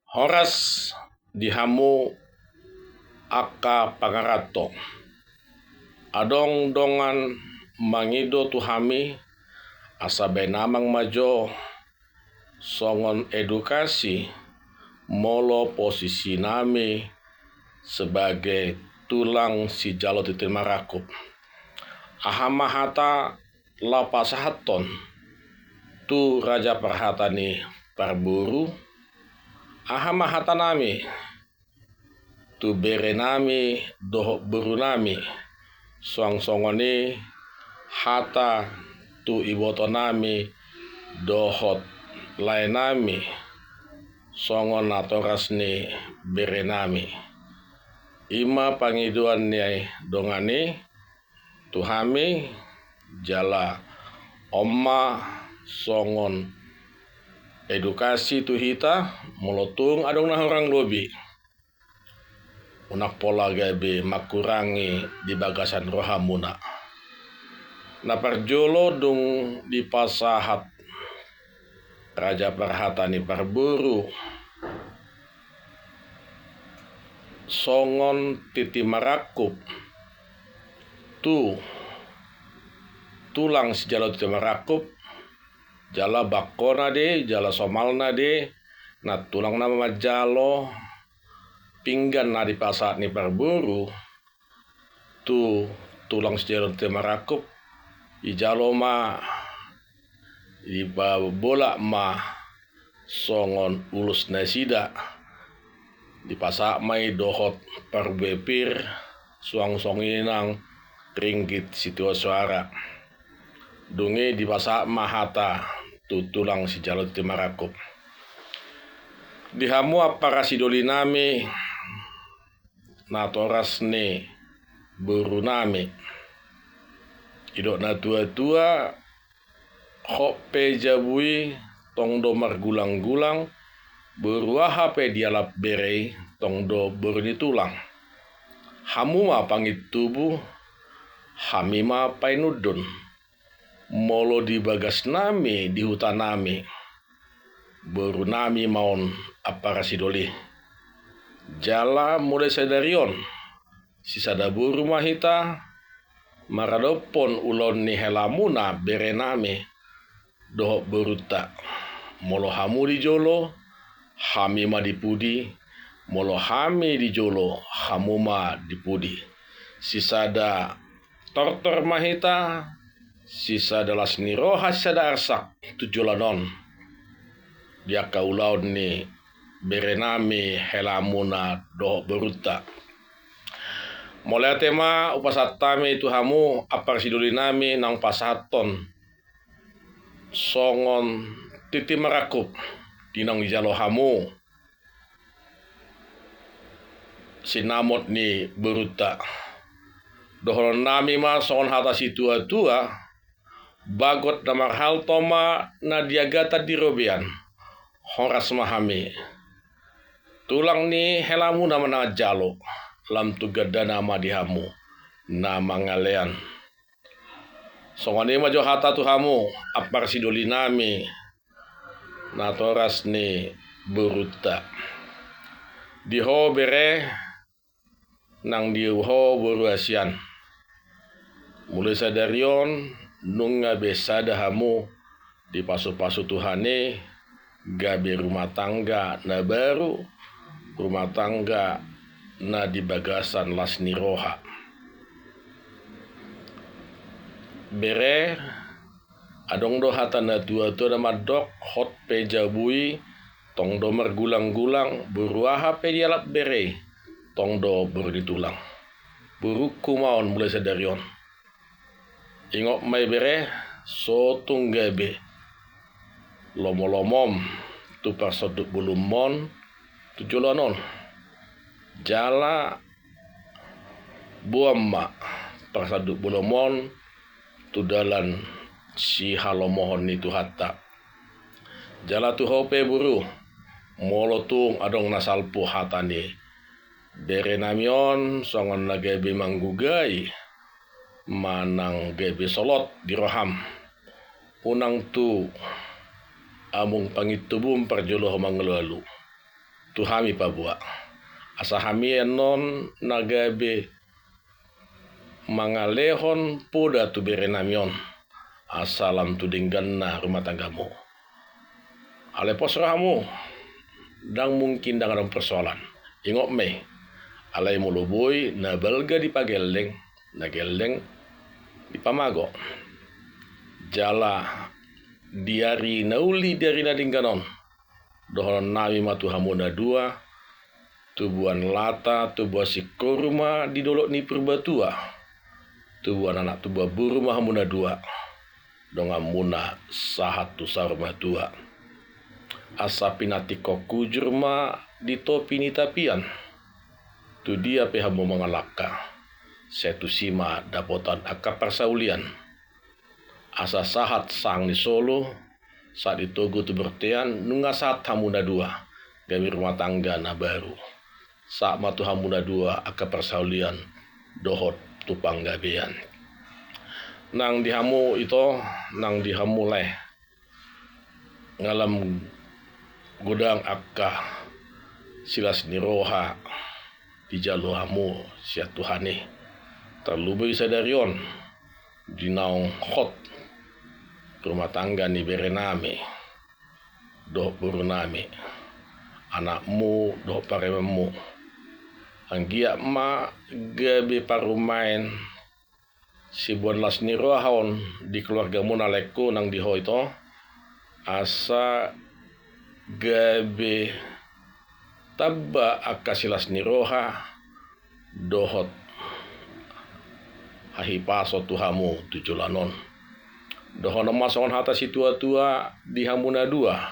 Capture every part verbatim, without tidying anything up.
Horas di hamu angka pangaranto. Adong dongan mangido tu hami, asa baen amang ma jo songon edukasi molo posisinami sebagai tulang sijalo tintin marangkup. Aha ma hata laho pasahathon tu raja parhata ni parboru? Aha ma hatanami tu berenami dohot borunami, suang songon i hata tu ibotonami dohot laenami, songon natoras ni berenami? I ma pangidoan ni dongan i tu hami, jala on ma songon edukasi tu hita, molo tung adong na hurang lobi, unang pola gabe mangkurangi di bagasan rohamuna. Na parjolo, dung dipasahat raja parhata ni parboru songon tintin marangkup tu tulang sijalo tintin marangkup, jala bangkona do i, jala somalna do i, na tulang nama manjalo pinggan na dipasahat ni parboru tu tulang sijalo tintin marangkup, dijalo ma, dipabolak ma songon ulos nasida, dipasahat ma i dohot parbue pir, suang songon i nang ringgit sitio soara. Dung i dipasahat ma hata tu tulang sijalo tintin marangkup. Di hamu ampara sidolinami, natoras ni borunami. Didok na tuatua, hot pe jabu i tong do margulanggulang, boru aha pe dialap bere i tong do boru ni tulang. Hamu ma pangintubu, hami ma painundun. Molo di bagasnami, di hutanami, borunami ma on ampara sidoli. Jala mulai sadari on, sisada boru ma hita maradophon ulaon ni helamuna berenami dohot borunta. Molo hamu di jolo, hami ma di pudi. Molo hami di jolo, hamu ma di pudi. Sisada tortor ma hita, sisada las ni roha, sisada arsak tu joloan on di angka ulaon ni berenami, helamuna dohot borunta. Mauliate ma hupasahat hami tu hamu ampara sidolinami naung pasahathon songon tintin marangkup di naung dijalo hamu sinamot ni borunta. Dohononnami ma songon hata situatua: Bagot na marhalto ma na di agatan di robean. Horas ma hami. Tulang ni helamuna ma na manjalo, lam tu gandana ma di hamu na mangalean. Songon i ma jo hata tu hamu ampara sidolinami, natoras ni borunta. Di ho bere, nang di ho boru hasian. Mulai sadari on, nunga be sada hamu dipasupasu Tuhan i, gabe rumah tangga na baru, rumah tangga na di bagasan las ni roha. Bere, adong do hata na tuatua na mandok: Hot pe jabu i, tong do margulanggulang, boru aha pe dialap bere i, tong do boru ni tulang. Borungku ma on mulai sadari on. Ingot ma i bere, so tung gabe lomolomom tu parsonduk bolumon tu joloan on. Jala boan ma parsonduk bolumon tu dalan sihalomohon ni Tuhanta. Jala tu ho pe boru, molo tung adong na salpu hata ni berenami on songon na gabe manggugai manang gabe solot di roham, unang tu amung pangintubum parjolo ho mangalualu. tu hami paboa. Asa hami annon na gabe mangalehon poda tu berenami on, asa lam tu dengganna rumah tanggamu. Alai pos rohamu, ndang mungkin ndang adong persoalan. Ingot ma i, alai molo boi na balga dipagelleng, na gelleng dipamago. Jala di ari na uli, di ari na denggan on, dohononnami ma tu hamu na dua, tubuan lata, tubuan singkoru ma di dolok ni Purbatua. Tubuan anak, tubuan boru ma hamu na dua, donganmuna sahat tu saur matua. Asa pinantikhon hujur ma di topi ni tapian. Tu dia pe hamu mangalangka, sai tusi ma dapotan angka parsaulian. Asa sahat sahang ni solu, sahat di togu tu bortean, nunga sahat hamu na dua gabe rumah tangga na baru. Sahat ma tu hamu na dua angka parsaulian dohot tu panggabean. Nang di hamu ito, nang di hamu lae, nga lam godang angka silas ni roha dijalo hamu sian Tuhan i. Tarlumobi sadari on di naung hot rumah tangga ni berenami dohot borunami, anakmu dohot paremonmu. Anggiat ma gabe parumaen siboan las ni roha on di keluargamuna, laengku, nang di ho ito, asa gabe tamba angka silas ni roha dohot hahipason tu hamu tu joloan on. Dohonon ma songon hata situatua di hamu na dua,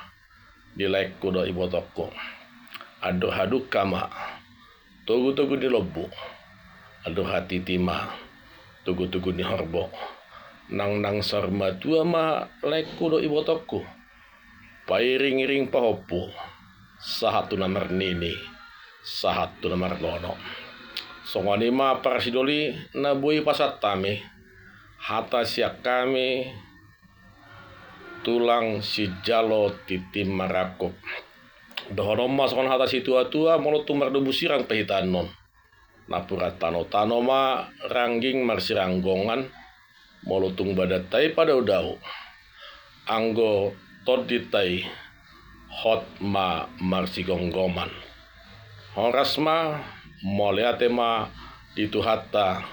di laengku dohot ibotongku: Andor hadungka ma togutogu ni lombu, andor hatiti ma togutogu ni horbo. Nangnang saur matua ma laengku dohot ibotongku, pairingiring pahompu, sahat tu na marnini, sahat tu na marnono. Songon i ma parsidoli na boi pasahat hami, hata sian hami tulang sijalo tintin marangkup. Dohonon ma songon hata situatua: Molo tung mardomu sirang pe hita annon, napuran tanotano ma rangging marsiranggongan. Molo tung badanta i padaodao, anggo tondinta i hot ma marsigomgoman. Horas ma, mauliate ma di Tuhanta,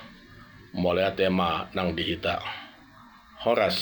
mauliate ma nang di hita. Horas.